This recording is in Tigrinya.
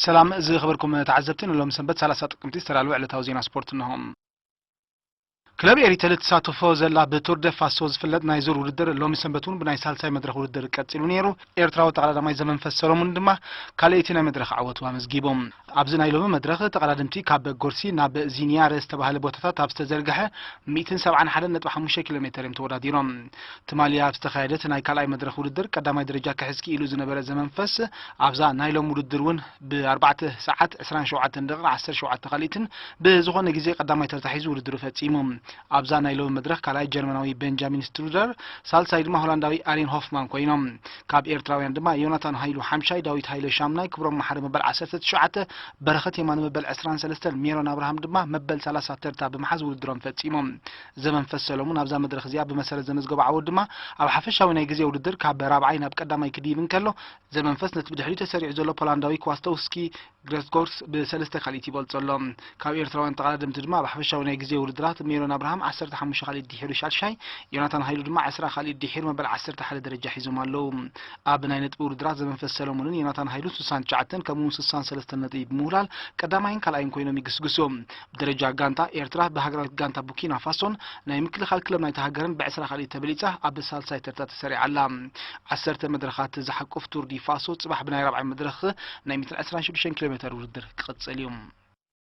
ሰላም ዝኸበርኩም ተዓዘብቲ፣ ንሎሚ ሰንበት ሰላሳ ጥቅምቲ ዝተዳለወ ዕለታዊ ዜና ስፖርት እንሆ። ክለብ ኤሪተል እትሳተፎ ዘላ ብቱር ደ ፋሶ ዝፍለጥ ናይ ዙር ውድድር ሎሚ ሰንበት እውን ብናይ ሳልሳይ መድረኽ ውድድር ቀጺሉ ነይሩ። ኤርትራዊ ተቐዳዳማይ ዘመንፈስ ሰሎሙን ድማ ካልኣይቲ ናይ መድረኽ ዓወቱ ኣመዝጊቡ። ኣብዚ ናይ ሎሚ መድረኽ ተቐዳደምቲ ካብ ጎርሲ ናብ ዚኒያረ ዝተባህለ ቦታታት ኣብ ዝተዘርግሐ ሚእትን ሰብዓን ሓደን ነጥቢ ሓሙሽተ ኪሎ ሜተር እዮም ተወዳዲሮም። ትማሊ ኣብ ዝተኻየደት ናይ ካልኣይ መድረኽ ውድድር ቀዳማይ ደረጃ ክሕዝ ክኢሉ ዝነበረ ዘመንፈስ ኣብዛ ናይ ሎም ውድድር እውን ብኣርባዕተ ሰዓት ዕስራን ሸውዓተን ደቂቕ ዓሰርተ ሸውዓተ ካልኢትን ብዝኾነ ግዜ ቀዳማይ ተርታ ሒዙ ውድድሩ ፈጺሙ። ኣብዛ ናይ ሎሚ መድረኽ ካልኣይ ጀርመናዊ ቤንጃሚን ስትሩደር፣ ሳልሳይ ድማ ሆላንዳዊ ኣሪን ሆፍማን ኮይኖም። ካብ ኤርትራውያን ድማ ዮናታን ሃይሉ ሓምሻይ፣ ዳዊት ሃይለ ሻምናይ፣ ክብሮም መሓሪ መበል ዓሰርተ ትሽዓተ፣ በረኸት የማነ መበል ዕስራን ሰለስተን፣ ሜሮን ኣብርሃም ድማ መበል ሰላሳ ተርታ ብምሓዝ ውድድሮም ፈጺሞም። ዘመንፈስ ሰሎሙን ኣብዛ መድረኽ እዚኣ ብመሰረት ዘመዝገቦ ዓወት ድማ ኣብ ሓፈሻዊ ናይ ግዜ ውድድር ካብ ራብዓይ ናብ ቀዳማይ ክድይብ እንከሎ፣ ዘመንፈስ ነቲ ብድሕሪኡ ተሰሪዑ ዘሎ ፖላንዳዊ ክዋስተውስኪ ግሬስጎርስ ብሰለስተ ካልኢት ይበልጾ ኣሎ። ካብ ኤርትራውያን ተቐዳደምቲ ድማ ኣብ ሓፈሻዊ ናይ ግዜ ውድድራት ሜሮን ኣብርሃም ዓሰርተ ሓሙሽተ ካልኢት ድሒሩ ሻድሻይ፣ ዮናታን ሃይሉ ድማ ዕስራ ካልኢት ድሒሩ መበል ዓሰርተ ሓደ ደረጃ ሒዞም ኣለዉ። ኣብ ናይ ነጥቢ ውድድራት ዘመንፈስ ሰለሙንን ዮናታን ሃይሉን ስሳን ትሽዓተን ከምኡውን ስሳን ሰለስተን ነጥቢ ብምውላል ቀዳማይን ካልኣይን ኮይኖም ይግስግሱ። ብደረጃ ጋንታ ኤርትራ ብሃገራዊት ጋንታ ቡርኪና ፋሶን ናይ ምክልኻል ክለብ ናይታ ሃገርን ብዕስራ ካልኢት ተበሊጻ ኣብ ሳልሳይ ተርታ ተሰሪዓ ኣላ። ዓሰርተ መድረኻት ዝሓቁፍ ቱር ዲ ፋሶ ጽባሕ ብናይ ራብዓይ መድረኽ ናይ ሚእትን ዕስራን ሽዱሽተን ኪሎ ሜተር ውድድር ክቕጽል እዩ።